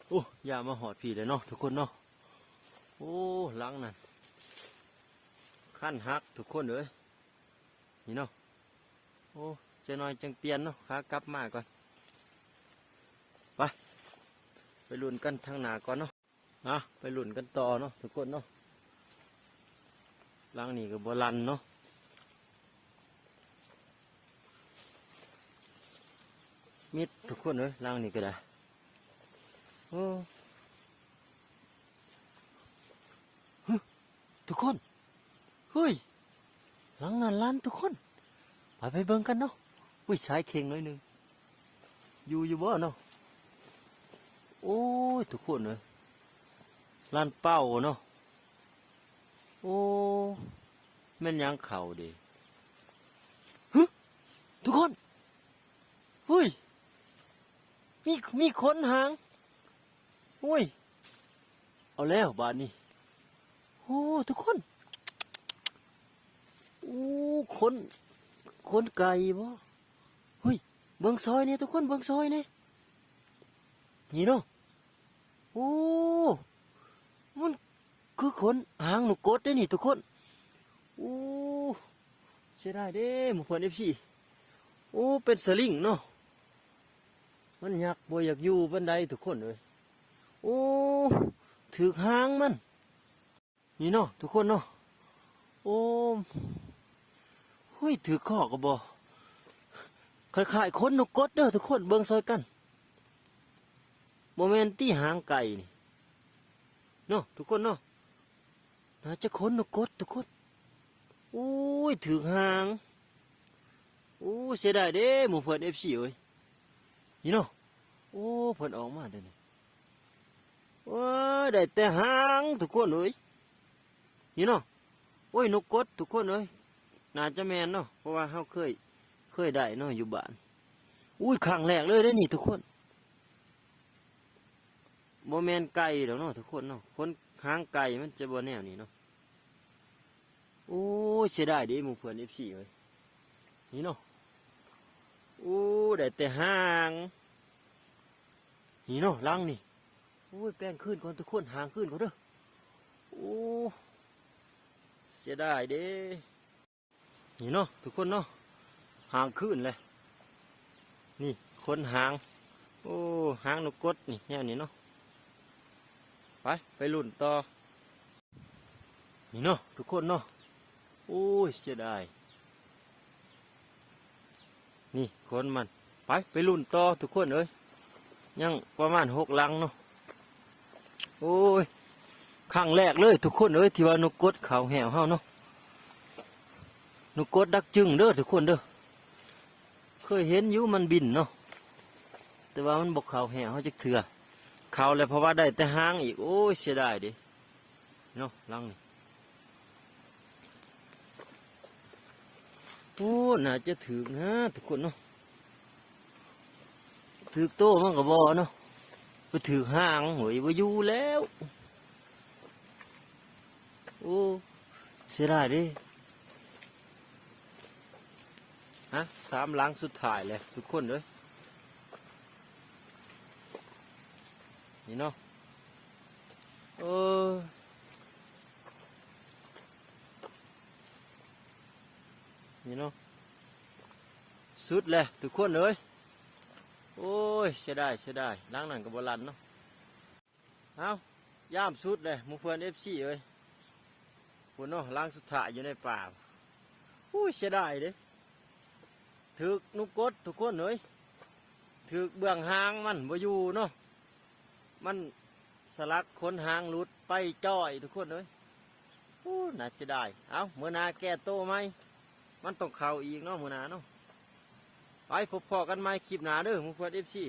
ໂອ້ ຢ່າມາຮອດພີ້ແລ້ວເນາະທຸກຄົນເນາະ. ໂອ້ ຫຼັງນັ້ນຄັນຫັກທຸກຄົນເອີຍ ນີ້ເນາະ. ໂອ້ ຈັກໜ້ອຍຈັ່ງປ່ຽນເນາະ ຂາກັບມາກ່ອນ. ໄປ ໄປລຸ້ນກັນທາງໜ້າກ່ອນເນາະ. ອ່ະ ໄປລຸ້ນກັນຕໍ່ເນາະທຸກຄົນເນາະ. ຫຼັງນີ້ກໍບໍ່ລັ່ນເນາະ ມິດທຸກຄົນເອີຍ ຫຼັງນີ້ກໍໄດ້. ໂອ້ ຮຶ ທຸກຄົນ ເຮີ້ຍ ຫຼັງນັ້ນລັ່ນທຸກຄົນ. ໄປ ໄປເບິ່ງກັນເນາະ. ອຸ້ຍ ສາຍເຄັ່ງໜ້ອຍໜຶ່ງ ຢູ່ ຢູ່ບໍ່ເນາະ? ໂອ້ຍ ທຸກຄົນເອີຍ ລັ່ນເປົ່າເນາະ. ໂອ້ ແມ່ນຫຍັງເຂົາເດ? ຮຶ ທຸກຄົນ ເຮີ້ຍ ມີ ມີຂົນຫາງ. ໂອ້ຍ ເອົາແລ້ວບາດນີ້. ໂອ້ ທຸກຄົນ ໂອ້ ຂົນ ຂົນໄກ່ບໍ? ເຮີ້ຍ ເບິ່ງຊອຍແດ່ທຸກຄົນ ເບິ່ງຊອຍແດ່ ນີ້ເນາະ. ໂອ້ ມັນຄືຂົນຫາງນົກກົດເດ້ນີ້ທຸກຄົນ. ໂອ້ ເສຍດາຍເດ້ໝູ່ເພື່ອນເອັຟຊີ. ໂອ້ ເປັນສະລິງເນາະ ມັນຍັກບໍ່ຢາກຢູ່ປານໃດທຸກຄົນເອີຍ. ໂອ້ ຖືກຫາງມັນ ນີ້ເນາະທຸກຄົນເນາະ. ໂອ້ ເຮີ້ຍ ຖືກຄໍກໍບໍ່ ຄ້າຍໆຂົນນົກກົດເດີທຸກຄົນ ເບິ່ງຊ່ອຍກັນ. ບໍ່ແມ່ນຕິຫາງໄກ່ນີ້ເນາະທຸກຄົນເນາະ ໜ້າຈະຂົນນົກກົດທຸກຄົນ. ໂອ້ຍ ຖືກຫາງ. ໂອ້ ເສຍດາຍເດ້ໝູ່ເພື່ອນເອັຟຊີເອີຍ ນີ້ເນາະ. ໂອ້ ເພິ່ນອອກມາແຕ່ນີ້ ໂອ້ຍ ໄດ້ແຕ່ຫາງທຸກຄົນເອີຍ ນີ້ເນາະ. ໂອ້ຍ ນົກກົດທຸກຄົນເອີຍ ໜ້າຈະແມ່ນເນາະ ເພາະວ່າເຮົາເຄີຍ ເຄີຍໄດ້ເນາະຢູ່ບ້ານ. ອຸ້ຍ ຄັ້ງແລກເລີຍເດ້ນີ້ທຸກຄົນ ບໍ່ແມ່ນໄກ່ດອກເນາະທຸກຄົນເນາະ ຂົນຫາງໄກ່ມັນຈະບໍ່ແນວນີ້ເນາະ. ໂອ້ຍ ເສຍດາຍເດ້ໝູ່ເພື່ອນເອັຟຊີເອີຍ ນີ້ເນາະ. ໂອ້ ໄດ້ແຕ່ຫາງ ນີ້ເນາະ ຫຼັງນີ້. ໂອ້ຍ ແປງຄືນກ່ອນທຸກຄົນ ຫາງຄືນກ່ອນເດີ. ໂອ້ ເສຍດາຍເດ້ ນີ້ເນາະທຸກຄົນເນາະ ຫາງຄືນແຫຼະ ນີ້ຂົນຫາງ. ໂອ້ ຫາງນົກກົດນີ້ ແນວນີ້ເນາະ. ໄປ ໄປລຸ້ນຕໍ່ ນີ້ເນາະທຸກຄົນເນາະ. ໂອ້ຍ ເສຍດາຍ ນີ້ຂົນມັນ. ໄປ ໄປລຸ້ນຕໍ່ທຸກຄົນເອີຍ ຍັງປະມານຫົກຫຼັງເນາະ. ໂອ້ຍ ຄັ້ງແລກເລີຍທຸກຄົນເອີຍ ທີ່ວ່ານົກກົດເຂົ້າແຮ້ວເຮົາເນາະ. ນົກກົດດັກຈຶງເດີທຸກຄົນເດີ ເຄີຍເຫັນຢູ່ມັນບິນເນາະ ແຕ່ວ່າມັນບໍ່ເຂົ້າແຮ້ວເຮົາຈັກເທື່ອ. ເຂົ້າແລ້ວເພາະວ່າໄດ້ແຕ່ຫາງອີກ. ໂອ້ຍ ເສຍດາຍເດ້ເນາະ ຫຼັງນີ້. ໂອ້ ໜ້າຈະຖືກນະທຸກຄົນເນາະ ຖືກໂຕມັນກໍບໍ່ເນາະ ໄປຖືກຫາງ ໂຫຍ ບໍ່ຢູ່ແລ້ວ. ໂອ້ ເສຍດາຍເດ້. ຮະ ສາມຫຼັງສຸດທ້າຍແຫຼະທຸກຄົນເອີຍ ນີ້ເນາະ. ເອີ ນີ້ເນາະ ສຸດແຫຼະທຸກຄົນເອີຍ. ໂອ້ຍ ເສຍດາຍ ເສຍດາຍ ຫຼັງນັ້ນກໍບໍ່ລັ່ນເນາະ. ເອົ້າ ຍາມສຸດເລີຍໝູ່ເພື່ອນເອັຟຊີເອີຍ ພຸ້ນເນາະ ຫຼັງສຸດທ້າຍຢູ່ໃນປ່າ. ໂອ້ຍ ເສຍດາຍເດ້ ຖືກນົກກົດທຸກຄົນເອີຍ ຖືກເບື້ອງຫາງມັນບໍ່ຢູ່ເນາະ ມັນສະຫຼັກຂົນຫາງຫຼຸດໄປຈ້ອຍທຸກຄົນເອີຍ. ໂອ້ ໜ້າເສຍດາຍ. ເອົ້າ ມື້ໜ້າແກ້ໂຕໃໝ່ ມັນຕ້ອງເຂົ້າອີກເນາະ ມື້ໜ້າເນາະ. ໄປ ພົບພໍ້ກັນໃໝ່ຄລິບໜ້າເດີໝູ່ເພື່ອນເອັຟຊີ.